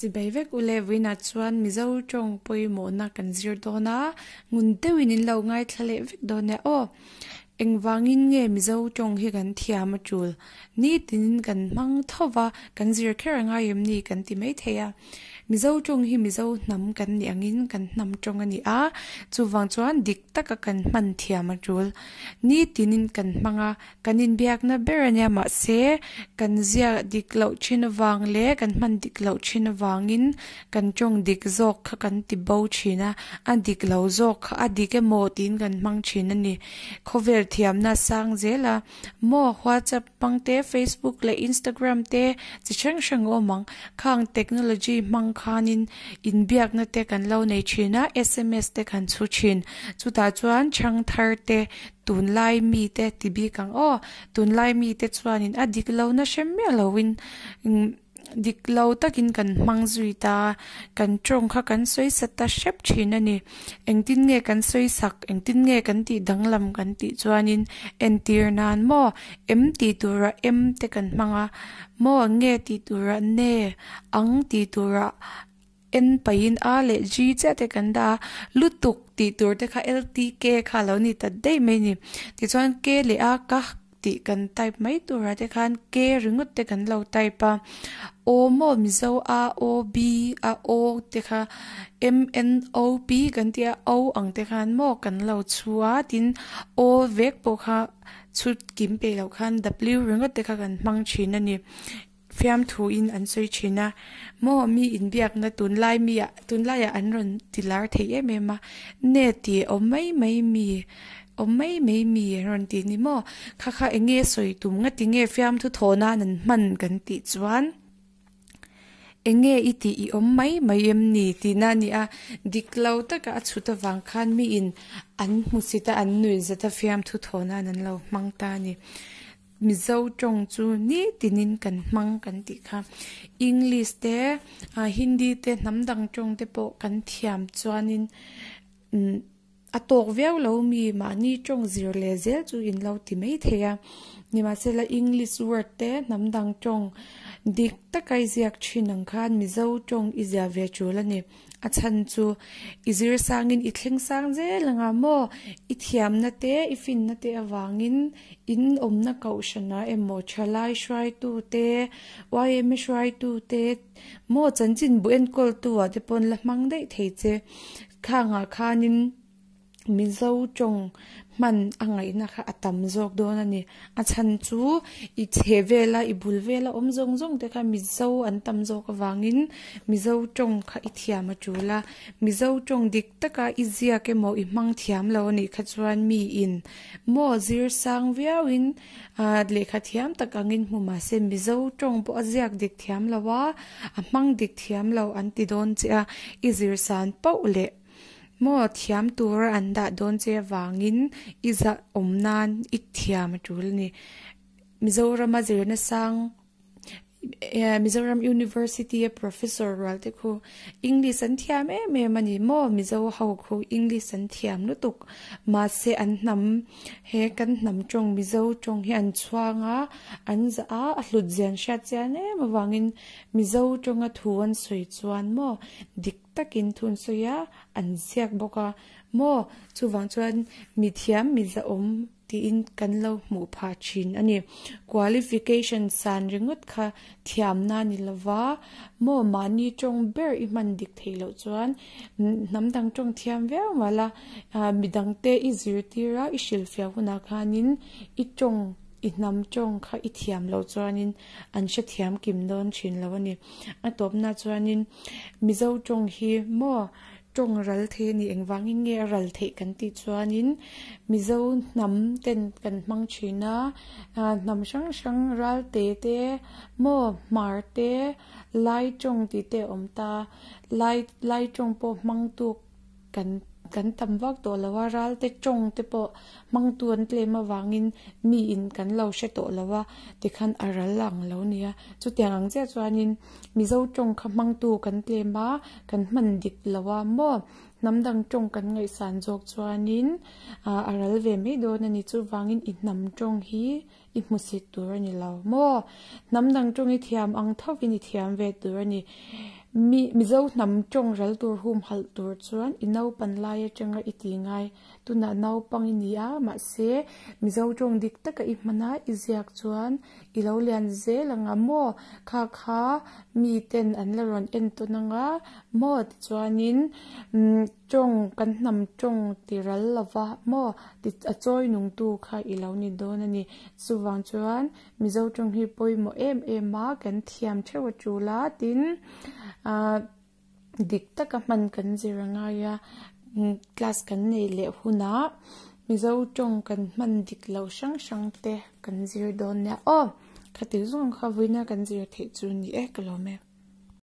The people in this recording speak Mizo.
Chibai vek u le vawiinah chuan Mizo tawng pawimawhna kan zir dawn a, ngun deuhin in lo ngaithla leh vek dawn nia aw. Engvangin nge Mizo tawng hi kan thiam a tul? Nitinin kan hmang tho va, kan zir kher a ngai em ni kan ti maithei a. Mizo tawng hi Mizo hnam kan nih angin kan hnam tawng a ni a, chuvang chuan dik taka kan hman thiam a tul. Nitinin kan hmang a, Kan inbiakna ber a nia mahse kan ziah dik loh thin avang leh kan hman dik loh thin avangin kan tawng dik zawk kha kan ti bo thin a, a dik lo zawk kha a dik emaw tiin kan hmang thin a ni. Khawvel thiamna a sang zel a, maw WhatsApp hmang te, Facebook leh Instagram te chi hrang hrang a awm ang. Khang technology hmang khanin inbiakna te kan lo nei thin a, sms te kan chhu thin. Chutah chuan chhangthar te Tunlai mite ti bik ang aw, tunlai mite chuanin a dik lohna hre miah loin dik lo takin kan hmang zui ta, kan tawng kha kan sawi sa ta hrep thin a ni. Engtin nge kan sawi sak, engtin nge kan tih danglam kan tih chuanin entir nan maw em tih turah em te kan hmang a, maw nge tih turah ne ang tih turah N pahin A leh G chiah te kan dah a, lutuk tih tur te kha L T K kha a lo ni ta daih mai a ni. Tichuan K leh A ka tih kan type mai turah te khan K ringawt te kan lo type a, O maw Mizo A O B A O te kha M N O P kan tih a O ang te khan maw kan lo chhu a tin O vek pawh kha chhut kim peih loh khan W ringawt te kha kan hmang thin a ni. Fiamthu in an sawi thin a, maw mi inbiakna tunlai mi ah tunlai ah an rawn ti lar thei em em a, ne tih awm mai mai mi awm mai mai mi an rawn ti ni maw, kha kha eng nge sawi tum nga ti nge fiamthu thaw nan an hman kan tih chuan eng nge i tih i awm mai mai em ni tihna a ni a, dik lo taka a chhut avang khan mi in an hmusit a an nuihzat a fiamthu thaw nan an lo hmang ta a ni. Mizo tawng chu nitinin kan hmang kan tih kha. English te, Hindi te hnam dang tawng te pawh kan thiam chuanin a tawk viau lo mi mahni tawng zir leh zel chu in lo ti mai thei a. Nimahsela English word te hnam dang tawng dik taka i ziak thin ang khan Mizo tawng i ziah ve tul a ni. A chhan chu i zir sangin i thleng sang zel anga maw? I thiamna te, i finna te avangin in awmna kohhrana emaw thalai hruaitu te, yma hruaitu te, maw chanchin bu enkawltu ah te pawn la hmang daih thei che. Khangah khanin. Mizo tawng hman a ngaihna kha a tam zawk dawn a ni. A chhan chu i chheh vela i bul vela awm zawng zawng te kha Mizo an tam zawk avangin Mizo tawng kha i thiam a tul a. Mizo tawng dik taka i ziak emaw i hmang thiam lo a nih kha chuan miin maw zir sang viauin ah lehkha thiam tak angin hmu mahse Mizo tawng pawh a ziak dik thiam lo a, a hmang dik thiam lo an ti dawn che a, i zir san pauh leh. Maw thiam tura an dah dawn che avangin i zah awm nan i thiam a tul a ni. Mizorama zirna sang Mizoram University a professor rual te khu English an thiam em em a ni maw Mizo ho khu English an thiam lutuk mahse an hnam he kan hnam tawng Mizo tawng hi an chhuang a an zah a a hlut zian hriat chian em avangin Mizo tawnga thu an sawi chuan maw dik takin thun sawi a, an ziak bawk a, maw chuvang chuan mithiam mizahawm tiin kan lo hmuh phah thin a ni. Qualification san ringawt kha thiamna a ni lova, maw mahni tawng ber i hman dik theih loh chuan hnam dang tawng thiam viau mah la, midangte i zirtir a, i hrilhfiah hunah khanin i tawng i hnam tawng kha i thiam loh chuanin an hrethiam kim dawn thin lo a ni. A tawpna chuanin Mizo tawng hi maw tawng ral thei a ni engvangin nge a ral theih kan tih chuanin Mizo hnam ten kan hmang thin a hnam hrang hrang ralte te maw hmar te lai tawng tih te a awm ta lai lai tawng pawh hmang tu kan kan tam vak tawh lo a ralte tawng te pawh hmangtu an tlem avangin miin kan lo hre tawh lo a tikhan a ral ang lo nia chutiang ang chiah chuanin Mizo tawng kha hmangtu kan tlem a kan hman dik lo a maw hnam dang tawng kan ngaihsan zawk chuanin ah a ral ve mai dawn a ni chuvangin i hnam tawng hi i hmusit tur a ni lo maw hnam dang tawng i thiam ang thovin i thiam ve tur a ni. Mi, Mizo hnam tawng ral tur humhalh tur chuan i naupan lai atanga i ti ngai. Tunah naupang i ni a, mahse Mizo tawng dik taka i hman a, i ziak chuan i lo lian zel ang a maw? Kha kha miten an la rawn en tawn ang a maw? Tichuanin tawng, kan hnam tawng ti ral lova maw? Ti a chawi nungtu kha i lo ni dawn a ni. Chuvang chuan Mizo tawng hi pawimawh em em a, kan thiam theuh a tul a, tin ah dik taka hman kan zir a ngai a, class kan nei leh hunah Mizo tawng kan hman dik loh hrang hrang te kan zir dawn nia aw. Khati zawng kha vawiina kan zir theih chu ni e ka lawm e.